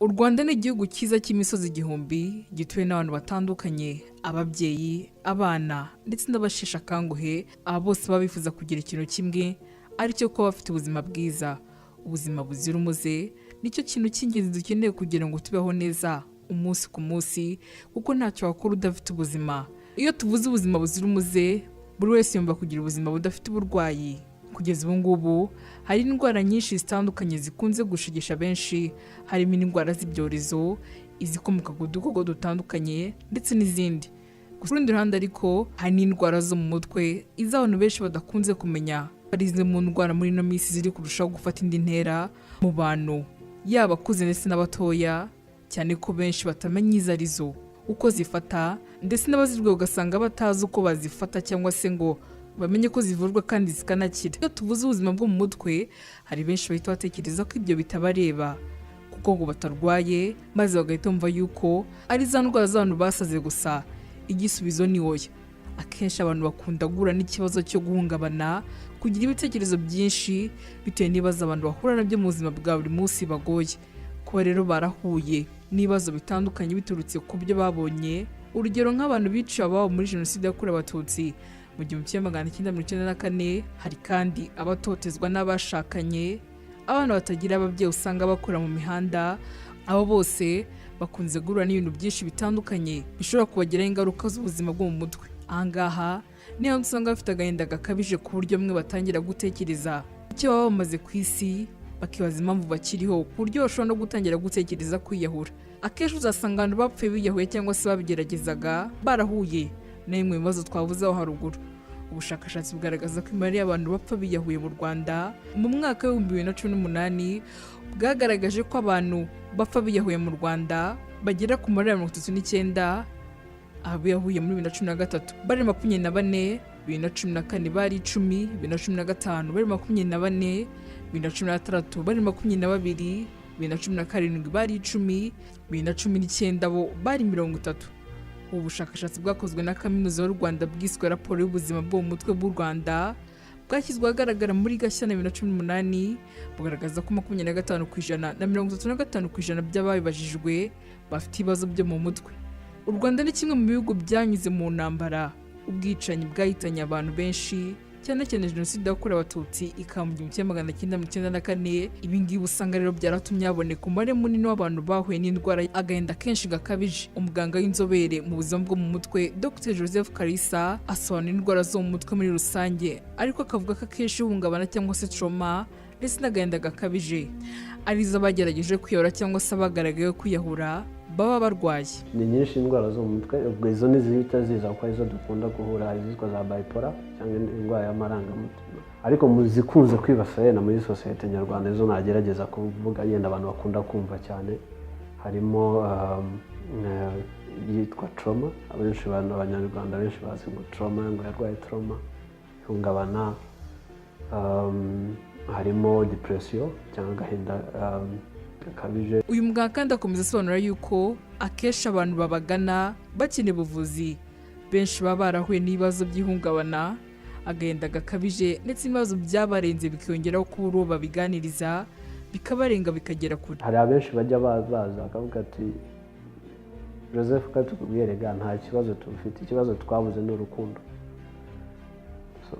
U Rwanda ni igihugu cyiza cy'imisozi igihumbi, gituwe n'abantu batandukanye, ababyeyi, abana ndetse n'abasheshe akanguhe. Aba bose baba bifuza kugira ikintu kimwe, aricyo kuba bafite ubuzima bwiza, ubuzima buzira umuze. Nicyo kintu cy'ingenzi dukeneye kugira ngo tubeho neza umunsi ku munsi, kuko ntacyo wakora udafite ubuzima. Iyo tuvuze ubuzima buzira umuze, buri wese yumva kugira ubuzima budafite uburwayi. Kugeza ubu ngubu hari indwara nyinshi zitandukanye zikunze gushegesha benshi, harimo indwara z'ibyorezo, izikomoka ku dukoko dutandukanye ndetse n'izindi. Ku rundi ruhande ariko, hari n'indwara zo mu mutwe, izo abantu benshi badakunze kumenya ari zimwe mu ndwara muri ino minsi ziri kurushaho gufata indi ntera mu bantu, yaba abakuze ndetse n'abatoya, cyane ko benshi batamenya izo arizo, uko zifata, ndetse n'abazirwaye ugasanga batazi uko bazifata cyangwa se ngo bamenye ko zivurwa kandi zikanakira. Iyo tuvuze ubuzima bwo mu mutwe, hari benshi bahita batekereza ko ibyo bitabareba kuko ngo batarwaye, maze bagahita bumva yuko ari za ndwara z'abantu basaze gusa. Igisubizo ni oya. Akenshi abantu bakunda guhura n'ikibazo cyo guhungabana, kugira ibitekerezo byinshi bitewe n'ibibazo abantu bahura nabyo mu buzima bwa buri munsi bagoye. Kuba rero barahuye n'ibibazo bitandukanye biturutse ku byo babonye, urugero nk'abantu biciwe ababo muri Jenoside yakorewe Abatutsi mu 1994. Hari kandi abatotezwa n'abashakanye, abana batagira ababyeyi usanga bakora mu mihanda. Abo bose bakunze guhura n'ibintu byinshi bitandukanye bishobora kubagiraho ingaruka z'ubuzima bwo mu mutwe. Ahangaha niyo usanga bafite agahinda gakabije, ku buryo bamwe batangira gutekereza icyo baba bamaze ku isi, bakibaza impamvu bakiriho, ku buryo bashobora no gutangira gutekereza kwiyahura. Akenshi uzasanga abantu bapfuye biyahuye cyangwa se babigeragezaga barahuye na bimwe mu bibazo twavuze aho haruguru. Ubushakashatsi bugaragaza ko imibare y'abantu bapfa biyahuye mu Rwanda mu mwaka wa 2018 bwagaragaje ko abantu bapfa biyahuye mu Rwanda bagera ku mubare wa 39. Abiyahuye muri 2013 bari 24, 2014 bari 10, 2015 bari 24, 2016 bari 22, 2017 bari 10, 2019 bo bari 30. Ubu bushakashatsi bwakozwe na Kaminuza y'u Rwanda bwiswe raporo y'ubuzima bwo mu mutwe bw'u Rwanda, bwashyizwe ahagaragara muri Gashyantare 2018, bugaragaza ko 25% na 35% by'ababibajijwe bafite ibibazo byo mu mutwe. U Rwanda ni kimwe mu bihugu byanyuze mu ntambara, ubwicanyi bwahitanye abantu benshi, cyane cyane Jenoside yakorewe Abatutsi ikaba mu 1994. Ibi ngibi usanga rero byaratumye haboneka umubare munini w'abantu bahuye n'indwara agahinda kenshi gakabije. Umuganga w'inzobere mu buzima bwo mu mutwe, Dr Joseph Kalisa, asobanura indwara zo mu mutwe muri rusange, ariko akavuga ko akenshi ihungabana cyangwa se trauma ndetse n'agahinda gakabije arizo abagerageje kwiyahura cyangwa se abagaragayeho kwiyahura baba barwaye. Ni nyinshi indwara zo mu mutwe. Ubwo izo ntizihita ziza kuko arizo dukunda guhura, hari izitwa za bipolar cyangwa indwara y'amarangamutima. Ariko mu zikunze kwibasira yenda muri sosiyete nyarwanda, izo nagerageza kuvuga yenda abantu bakunda kumva cyane, harimo iyitwa trauma. Abenshi bantu, Abanyarwanda benshi bazi ngo trauma, ngo yarwaye trauma, ihungabana. Harimo depression cyangwa agahinda gakabije. Uyu muganga kandi akomeza asobanura yuko akenshi abantu babagana bakeneye ubuvuzi benshi baba barahuye n'ibibazo by'ihungabana, agahinda gakabije ndetse n'ibibazo byabarenze, bikiyongeraho kubura uwo babiganiriza, bikabarenga bikagera kure. Hari abenshi bajya baza bakavuga ati: "Joseph, ko tukubwiye rega nta kibazo tufite, ikibazo twabuze ni urukundo." So,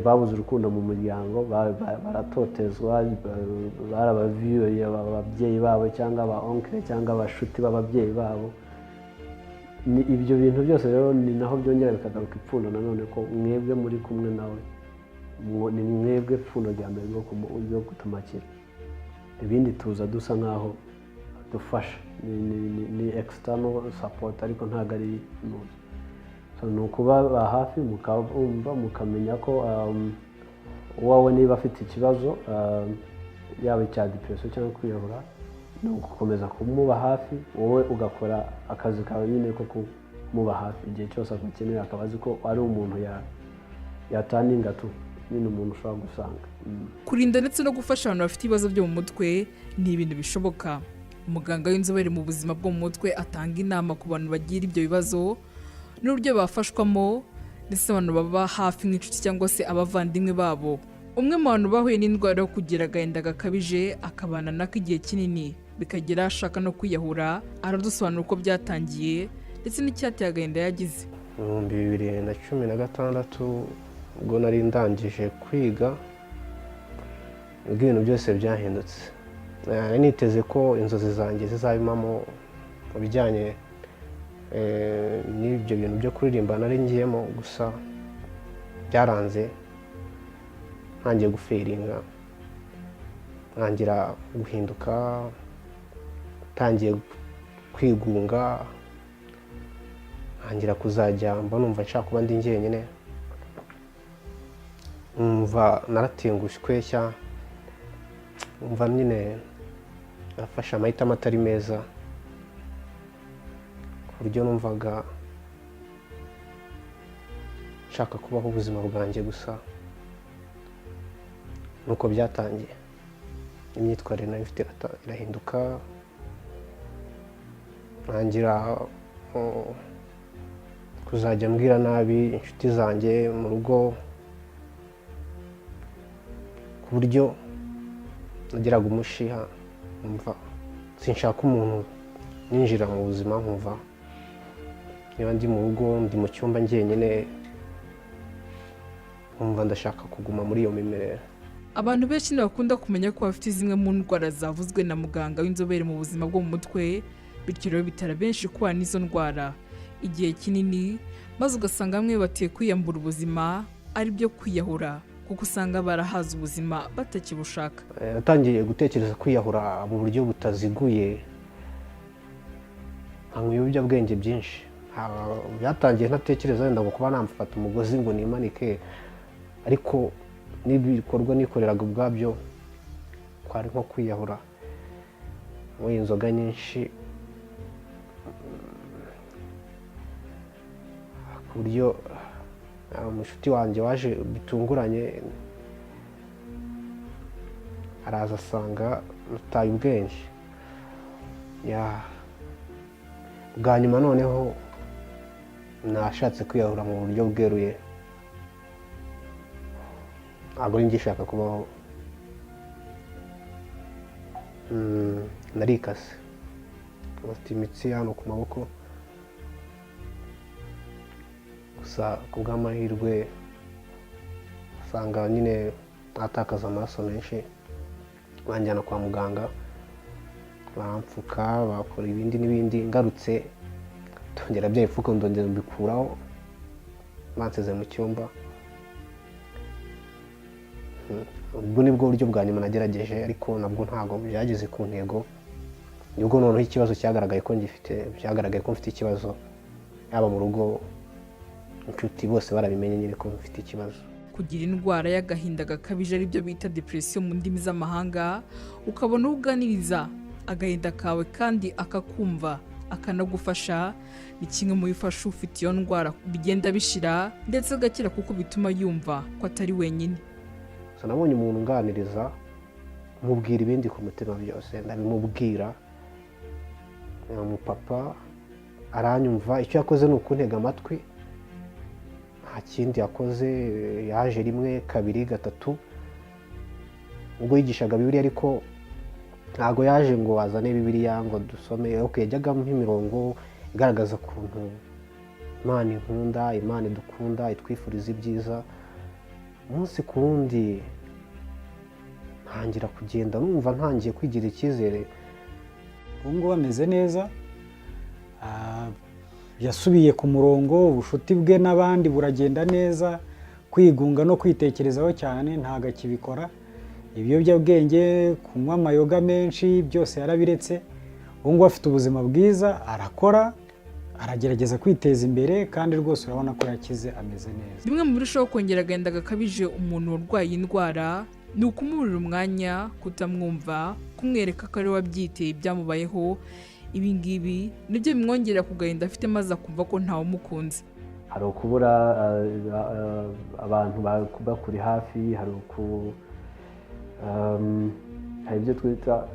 babuze urukundo mu muryango, baratotezwa, barabaviyoye ababyeyi babo cyangwa aba oncle cyangwa abashuti b'ababyeyi babo. Ni ibyo bintu byose rero ni naho byongera bikagaruka ipfundo nanone ko mwebwe muri kumwe nawe, ni mwebwe pfundo rya mbere ryo gutuma akira. Ibindi tuza dusa nkaho dufasha, ni external support, ariko ntabwo ari nuza. So, ni ukubaba hafi, mukabumva, mukamenya ko uwawe niba afite ikibazo, yaba icya depression cyangwa kwiyahura, ni ugukomeza kumuba hafi, wowe ugakora akazi kawe nyine ko kumuba hafi igihe cyose agukenera, akaba azi ko ari umuntu yaturninga to nyine, umuntu ushobora gusanga. Kurinda ndetse no gufasha abantu bafite ibibazo byo mu mutwe ni ibintu bishoboka. Umuganga w'inzobere mu buzima bwo mu mutwe atanga inama ku bantu bagira ibyo bibazo n'uburyo bafashwamo, ndetse abantu baba hafi nk'inshuti cyangwa se abavandimwe babo. Umwe mu bantu bahuye n'indwara yo kugira agahinda gakabije akabana nako igihe kinini. Bikagera ashaka no kwiyahura. Aradusobanura uko byatangiye ndetse n'icyateye agahinda yagize. 2016, ubwo nari ndangije kwiga, nibwo ibintu byose byahindutse. Nari niteze ko inzozi zanjye zizaba impamo mu bijyanye n'ibyo bintu byo kuririmba nari ngiyemo, gusa byaranze. Ntangiye gufailinga, ntangira guhinduka, ntangiye kwigunga, ntangira kuzajya mba numva nshaka kuba ndi njyenyine, numva naratengushywe cya numva nyine nafashe amahitamo atari meza, ku buryo numvaga nshaka kubaho ubuzima bwanjye gusa. Nuko byatangiye, imyitwarire nayo ifite irahinduka, ntangira kuzajya mbwira nabi inshuti zanjye mu rugo, ku buryo nagiraga umushiha, nkumva sinshaka umuntu ninjira mu buzima, nkumva niba ndi mu rugo, ndi mu cyumba njyenyine, nkumva ndashaka kuguma muri iyo mimerere. Abantu benshi ntibakunda kumenya ko bafite zimwe mu ndwara zavuzwe na muganga w'inzobere mu buzima bwo mu mutwe. Bityo rero bitara benshi kubana n'izo ndwara igihe kinini, maze ugasanga bamwe batiye kwiyambura ubuzima, ari byo kwiyahura, kuko usanga barahaze ubuzima batakibushaka. Natangiye gutekereza kwiyahura mu buryo butaziguye, nkanywa ibiyobyabwenge byinshi. Byatangiye ntatekereza wenda ngo kuba namfata umugozi ngo nimanike, ariko n'ibikorwa nikoreraga ubwabyo kwari nko kwiyahura. Nywa inzoga nyinshi ku buryo umushuti wanjye waje bitunguranye, araza asanga nataye ubwenge. Ya, bwa nyuma noneho nashatse kwiyahura mu buryo bweruye, ntabwo nari ngishaka kubaho. Narikase bafite imitsi hano ku maboko, gusa ku bw'amahirwe usanga nyine natakaza amaraso menshi, banjyana kwa muganga, baramfuka, bakora ibindi n'ibindi. Ngarutse ndongera bya bipfuko ndongera mbikuraho, bansize mu cyumba. Ubwo nibwo buryo bwa nyuma nagerageje, ariko nabwo ntabwo byageze ku ntego. Nibwo noneho ikibazo cyagaragaye ko ngifite, byagaragaye ko mfite ikibazo, yaba mu rugo, inshuti, bose barabimenye nyine ko mfite ikibazo. Kugira indwara y'agahinda gakabije, aribyo bita depression mu ndimi z'amahanga, ukabona uwo uganiriza agahinda kawe kandi akakumva, akanagufasha, ni kimwe mu bifasha ufite iyo ndwara bigenda bishira ndetse agakira, kuko bituma yumva ko atari wenyine. Gusa nabonye umuntu unganiriza, mubwira ibindi ku mutima byose, ndabimubwira. Umupapa aranyumva. Icyo yakoze ni ukuntega amatwi, nta kindi yakoze. Yaje rimwe, kabiri, gatatu, ubwo yigishaga Bibiliya, ariko ntabwo yaje ngo azane Bibiliya ngo dusome. Ok, yajyaga nk'imirongo igaragaza ukuntu Imana inkunda, Imana idukunda, itwifuriza ibyiza. Umunsi ku wundi ntangira kugenda numva ntangiye kwigirira icyizere. Ubu ngubu ameze neza. Yasubiye ku murongo, ubucuti bwe n'abandi buragenda neza. Kwigunga no kwitekerezaho cyane ntabwo akibikora. Ibiyobyabwenge, kunywa amayoga menshi, byose yarabiretse. Ubu ngubu afite ubuzima bwiza, arakora, aragerageza kwiteza imbere, kandi rwose urabona ko yakize, ameze neza. Bimwe mu birushaho kongera agahinda gakabije umuntu urwaye iyi ndwara ni ukumuburira umwanya, kutamwumva, kumwereka ko ari we wabyiteye ibyamubayeho. Ibi ngibi nibyo bimwongerera ku gahinda afite, maze akumva ko ntawumukunze. Hari ukubura abantu bakuri hafi, hari ibyo twita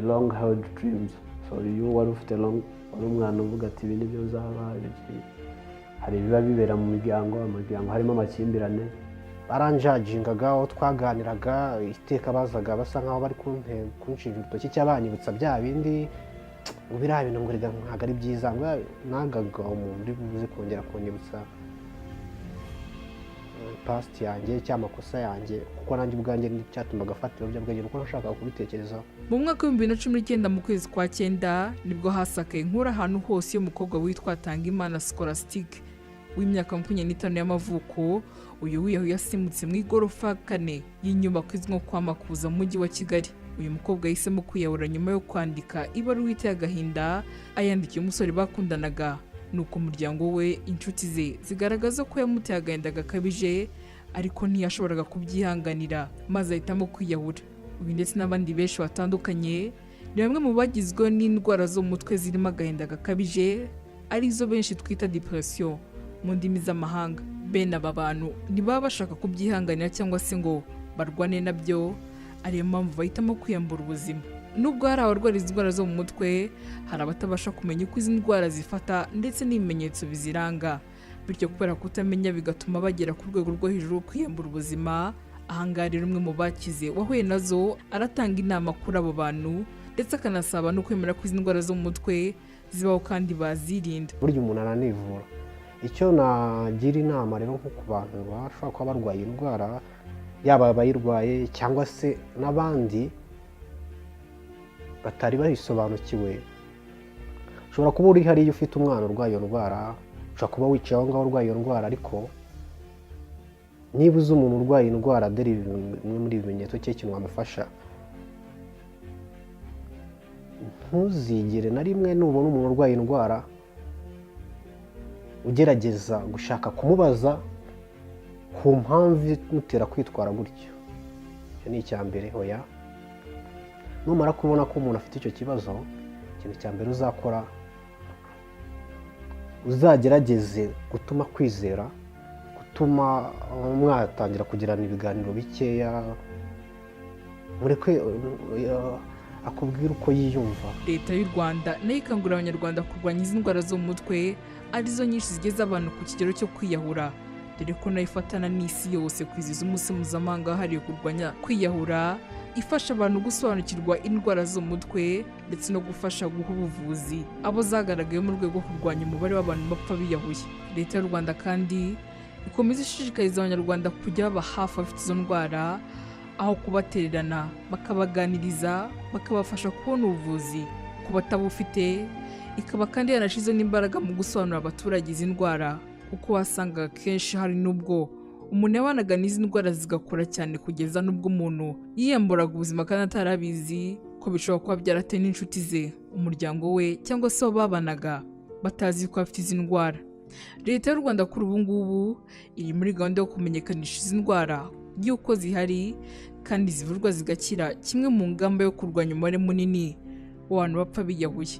long held dreams. So iyo wari ufite long, wari umwana uvuga ati: "Ibi nibyo nzaba," hari ibiba bibera mu miryango, amamiryango harimo amakimbirane. Baranjudgingaga aho twaganiraga, iteka bazaga basa nkaho bari kunshinja urutoki cyangwa banyibutsa bya bindi, ngo biriya bintu, ngo rega ntabwo ari byiza. Ngo nagaga umuntu uri buze kongera kunyibutsa past yanjye cyangwa amakosa yanjye, kuko nanjye ubwanjye cyatumaga afata ibiyobyabwenge kuko nashakaga kubitekerezaho. Mu mwaka wa 2019, mu kwezi kwa cyenda, nibwo hasakaye inkuru ahantu hose y'umukobwa witwa Tangimana Scholastique w'imyaka 25 y'amavuko. Uyu wiyahuye yasimbutse mu igorofa kane y'inyubako izwi nko kwa Makuza mu mujyi wa Kigali. Uyu mukobwa yahisemo kwiyahura nyuma yo kwandika ibaruwa iteye agahinda ayandikiye umusore bakundanaga. Nuko umuryango we, inshuti ze zigaragaza ko yamuteye agahinda gakabije, ariko ntiyashoboraga kubyihanganira maze ahitamo kwiyahura. Uyu ndetse n'abandi benshi batandukanye ni bamwe mu bagizweho n'indwara zo mu mutwe zirimo agahinda gakabije, arizo benshi twita depression mu ndimi z'amahanga. Bene aba bantu ntibaba bashaka kubyihanganira cyangwa se ngo barwane nabyo, ariyo mpamvu bahitamo kwiyambura ubuzima. Nubwo hari abarwara izi ndwara zo mu mutwe, hari abatabasha kumenya uko izi ndwara zifata ndetse n'ibimenyetso biziranga, bityo kubera kutamenya bigatuma bagera ku rwego rwo hejuru rwo kwiyambura ubuzima. Ahangaha rero, umwe mu bakize wahuye nazo aratanga inama kuri abo bantu, ndetse akanasaba no kwemera ko izi ndwara zo mu mutwe zibaho kandi bazirinda. Burya umuntu aranivura. Icyo nagira inama rero nko ku bantu bashobora kuba barwaye indwara, yaba abayirwaye cyangwa se n'abandi batari bayisobanukiwe, ushobora kuba uri hariya ufite umwana urwaye iyo ndwara, ushobora kuba wicaye aho ngaho urwaye iyo ndwara, ariko niba uzi umuntu urwaye indwara, dore bimwe muri ibi bimenyetso cyangwa ikintu wamufasha. Ntuzigere na rimwe nubona umuntu urwaye indwara ugerageza gushaka kumubaza ku mpamvu imutera kwitwara gutyo. Icyo ni icya mbere. Hoya, numara kubona ko umuntu afite icyo kibazo, ikintu cya mbere uzakora, uzagerageze gutuma kwizera, gutuma mwatangira kugirana ibiganiro bikeya, mureke akubwire uko yiyumva. Leta y'u Rwanda nayo ikangurira Abanyarwanda kurwanya izi ndwara zo mu mutwe, arizo nyinshi zigeza abantu ku kigero cyo kwiyahura, dore ko nayo ifatana n'isi yose kwizihiza umunsi mpuzamahanga wahariwe kurwanya kwiyahura, ifasha abantu gusobanukirwa indwara zo mu mutwe ndetse no gufasha guha ubuvuzi abo zagaragaye mu rwego rwo kurwanya umubare w'abantu bapfa biyahuye. Leta y'u Rwanda kandi ikomeza ishishikariza Abanyarwanda kujya baba hafi abafite izo ndwara, aho kubatererana, bakabaganiriza, bakabafasha kubona ubuvuzi ku batabufite. Ikaba kandi yarashize n'imbaraga mu gusobanurira abaturage izi ndwara, kuko wasangaga kenshi hari n'ubwo umuntu yabanaga n'izi ndwara zigakura cyane kugeza n'ubwo umuntu yiyamburaga ubuzima kandi atarabizi, ko bishobora kuba byaratewe n'inshuti ze, umuryango we cyangwa se abo babanaga batazi ko afite izi ndwara. Leta y'u Rwanda kuri ubu ngubu iri muri gahunda yo kumenyekanisha izi ndwara y'uko zihari kandi zivurwa zigakira, kimwe mu ngamba yo kurwanya umubare munini w'abantu bapfa biyahuye.